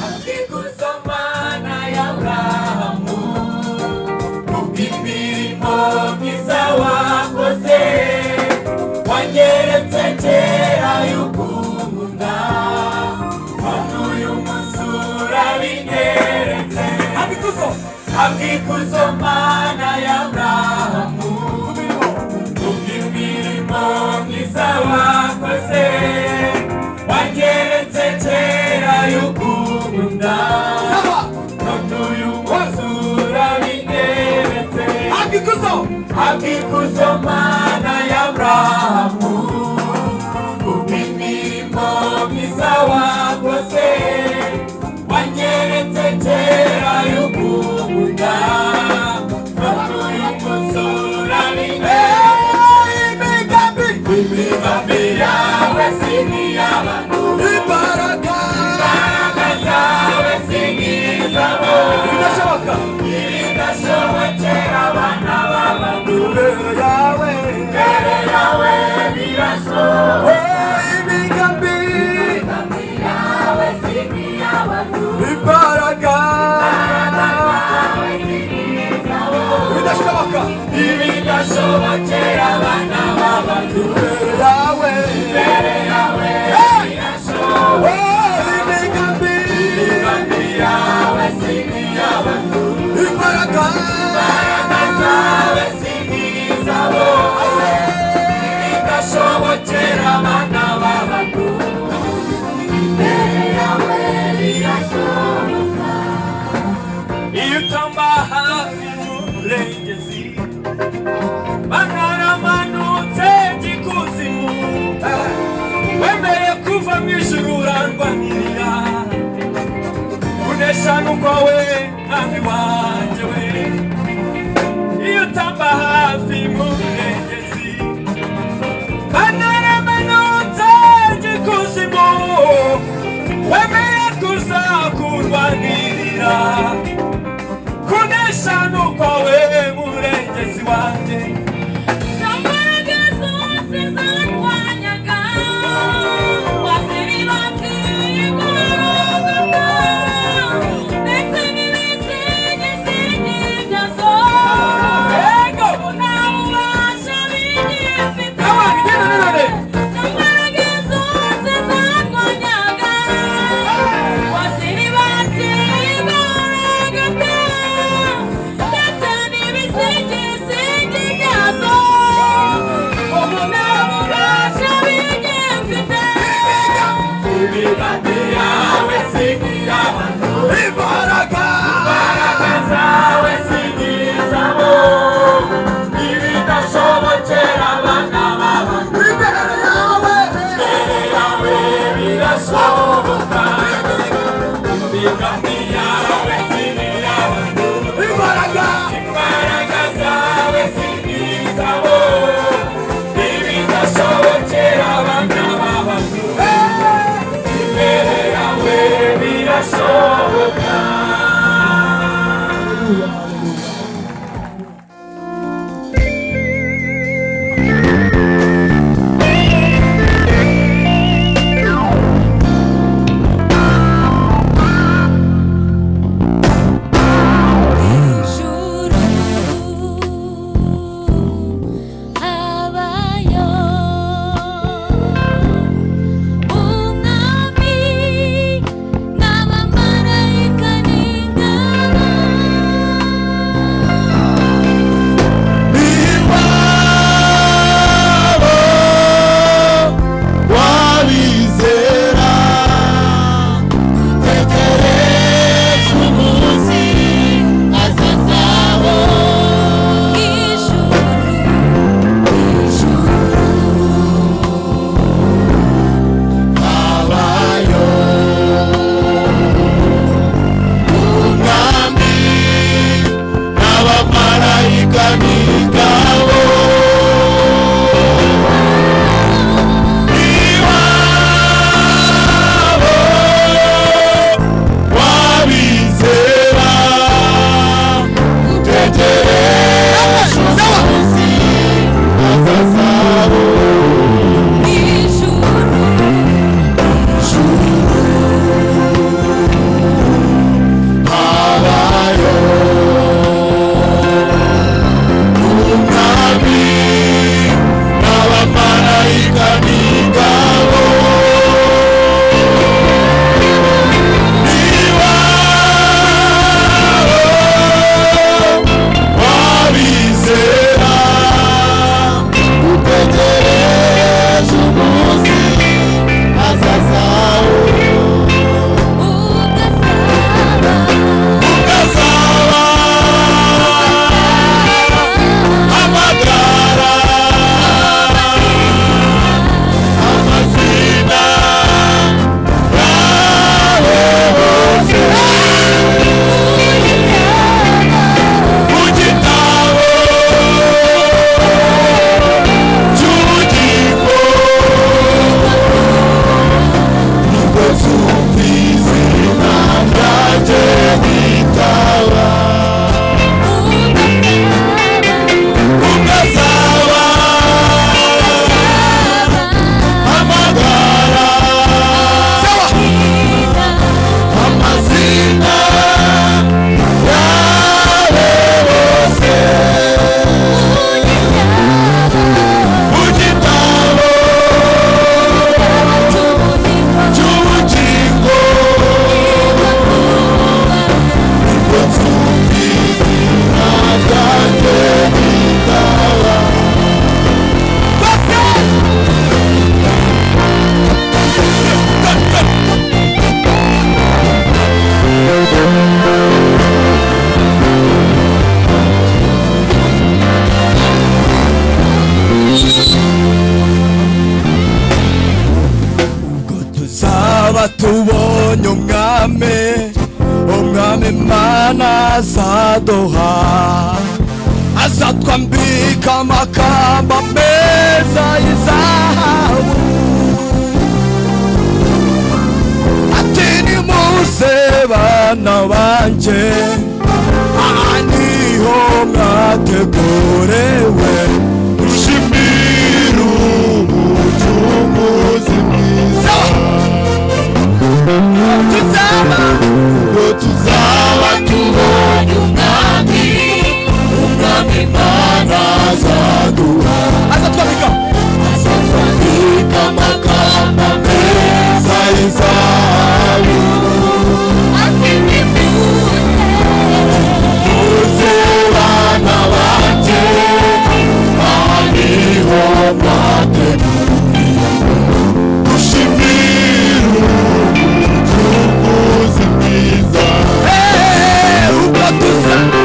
Habw'ikuzo Mana ya Aburahamu, kubw'imirimo myiza wakoze, wanyeretse kera y'ukunda, none uyu munsi urabinyeretse. Habw'ikuzo. Habw'ikuzo Mana ya Aburahamu, kubw'imirimo myiza wakoze, wanyeretse kera y'ukunda, Saba. None uyu munsi urabinyeretse. Habw'ikuzo. Habw'ikuzo Mana ya Aburahamu, kubw'imirimo myiza wakoze, wanyeretse kera y'ukunda, none uyu munsi urabinyeretse. Imigambi. Imigambi yawe si nk'iy'abantu. Imbaraga. Imbaraga zawe si nk'izabo. Ibidashoboka. Ibidashobokera abana b'abantu, Imbere yawe. Imbere yawe birashoboka. Oh, imigambi. Imigambi yawe si nk'iy'abantu. Imbaraga. Imbaraga zawe si nk'izabo. Ibidashoboka. Ibidashobokera abana b'abantu, Imbere yawe. Imbere yawe birashoboka. Oh, imigambi. Imigambi yawe si nk'iy'abantu. Imbaraga. Imbaraga zawe si nk'izabo. Ibidashobokera abana b'abantu, imbere yawe birashoboka. Iyo utamba hafi murengezi, banaramanutse ikuzimu, wemeye kuva mu ijuru urandwanirira, kunesha n'ukwawe, mwami wanjye we. Iyo utamba hafi murengezi, banaramanutse ikuzimu, wemeye kuza kurwanirira, kunesha n'ukwawe, murengezi wanjye. Imbaraga zose zarwanyaga waziribakigororoka, ndetse n'ibisigisigi byazo Yego. nta bubasha bigifite. Come on, genda nanone. Imbaraga zose zarwanyaga waziribakigororoka, ndetse n'ibisigisigi byazo ubu nta bubasha bigifite. Imigambi yawe si nk'iy'abantu. Imbaraga. Imbaraga zawe si nk'izabo. Ibidashobokera abana b'abantu, Imbere yawe. Imbere yawe birashoboka. Imigambi yawe si nk'iy'abantu. Imbaraga. Imbaraga zawe si nk'izabo. Ibidashobokera abana b'abantu, imbere yawe birashoboka. Ijuru habayo umwami n'abamarayika n'ingabo. Tuzaba tubonye umwami, umwami Imana azaduha, azatwambika amakamba meza y'izahabu. Ati nimuze bana banje, aha niho mwategurewe. Dushimire umucunguzi mwiza. Tuzaba Ubwo tuzaba tubonye umwami, umwami Imana azaduha, azatwambika azatwambika amakamba meza y'izahabu. Muze bana banje, aha niho mwateguriwe. Dushimire umucunguzi mwiza. Ubwo tuzaba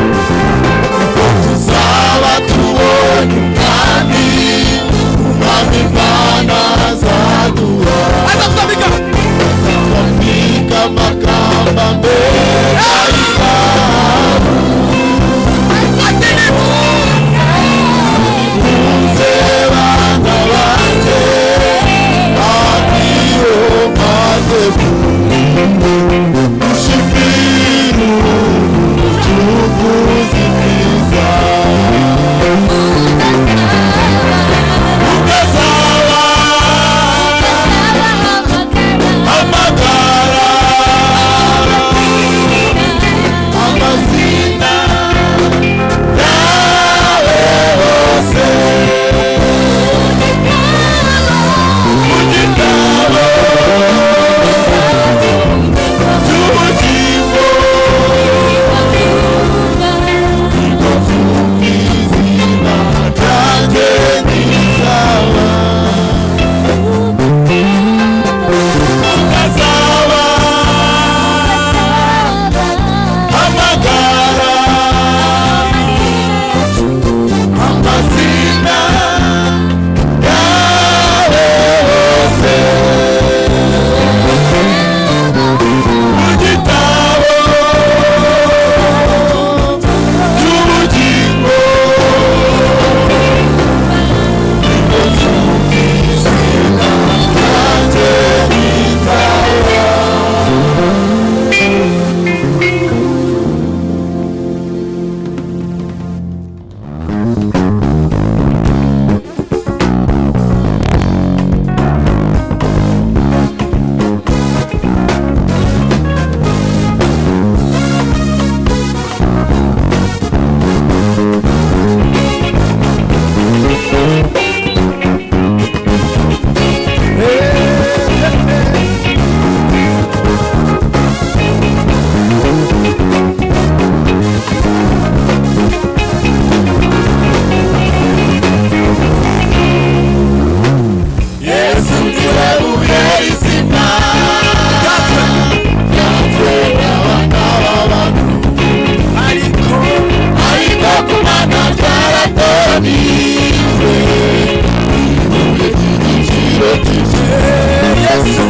Tuzaba tubonye umwami, umwami Imana azaduha, azatwambika azatwambika amakamba meza y'izahabu. Ati nimuze Muze bana banje, aha niho mwateguriwe. Dushimire umucunguzi mwiza. Ukazaba amagara, amazina yawe bose mu gitabo cy'ubugingo, izina ryanjye ntizaba. Ukazaba amagara, amazina yawe bose mu gitabo cy'ubugingo, izina ryanjye ritaba. Yesu niwe buye rizima, ryanzwe n'abana b'abantu, ariko ariko ku Mana ryaratoranijwe, ibuye ry'igiciro cyinshi. Yesu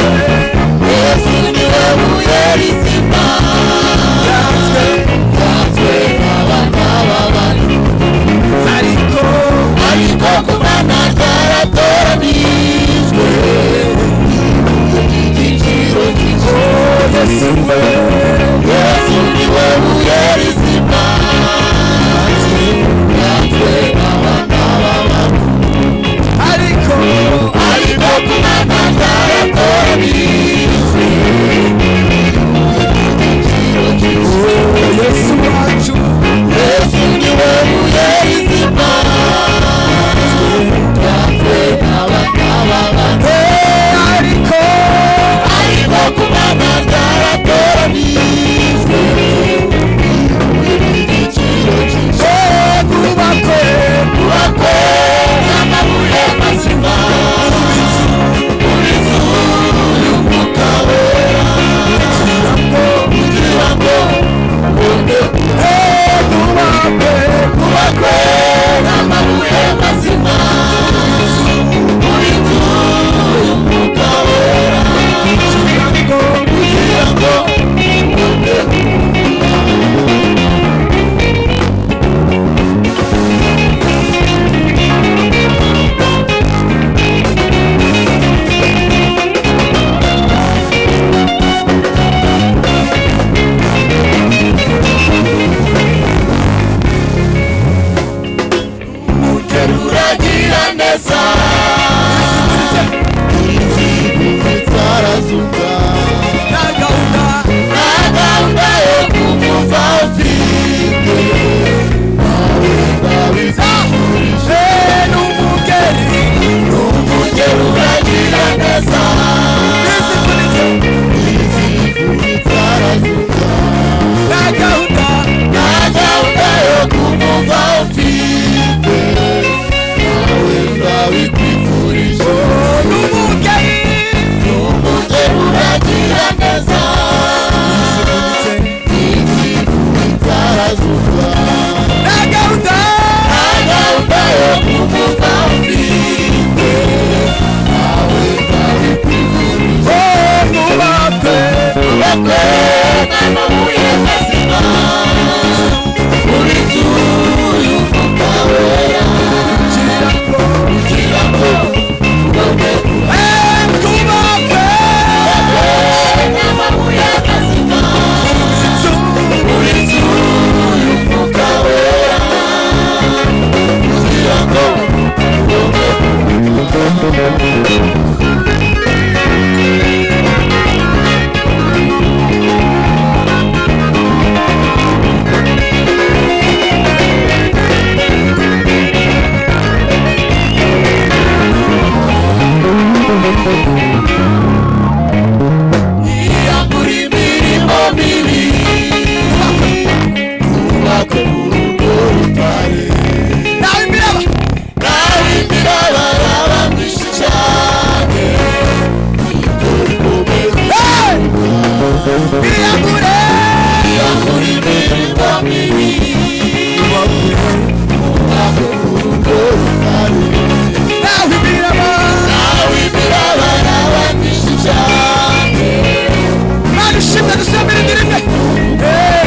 Yesu niwe buye rizima, yanzwe ryanzwe n'abana b'abantu, ariko ariko ku Mana ryaratoranijwe, ibuye ry'igiciro cyinshi. Yesu Yesu niwe buye rizima, ryanzwe n'abana b'abantu, ariko ariko ku Mana ryaratoranijwe, ibuye ry'igiciro cyinshi. Yesu wacu Yesu niwe buye rizima, ryanzwe n'abana b'abantu, ariko ariko ku Mana ryaratoranijwe. azazuka. Nta gahunda, Nta gahunda yo kumuva mfite, nawe ndabikwifurije. Oh, mubakwe, Ubakwe n'amabuye mazima, muri nzu y'Umwuka Wera, kugira ngo, kugira ngo ubone Eh, twubakwe, ubakwe n'amabuye mazima, inzu, muri nzu y'Umwuka Wera, kugira ngo ubone. Iyambura imirimo mibi, twubake urugo rutare. Nawe imiraba, Nawe imiraba yaba myinshi cyane, ikomeze. Hey! Iriyambure, Iyambura imirimo mibi, twubake urugo rutare. Nawe imiraba, Nawe imiraba yaba myinshi cyane. Mana ishimwe, dusemere indirimbo. Eh,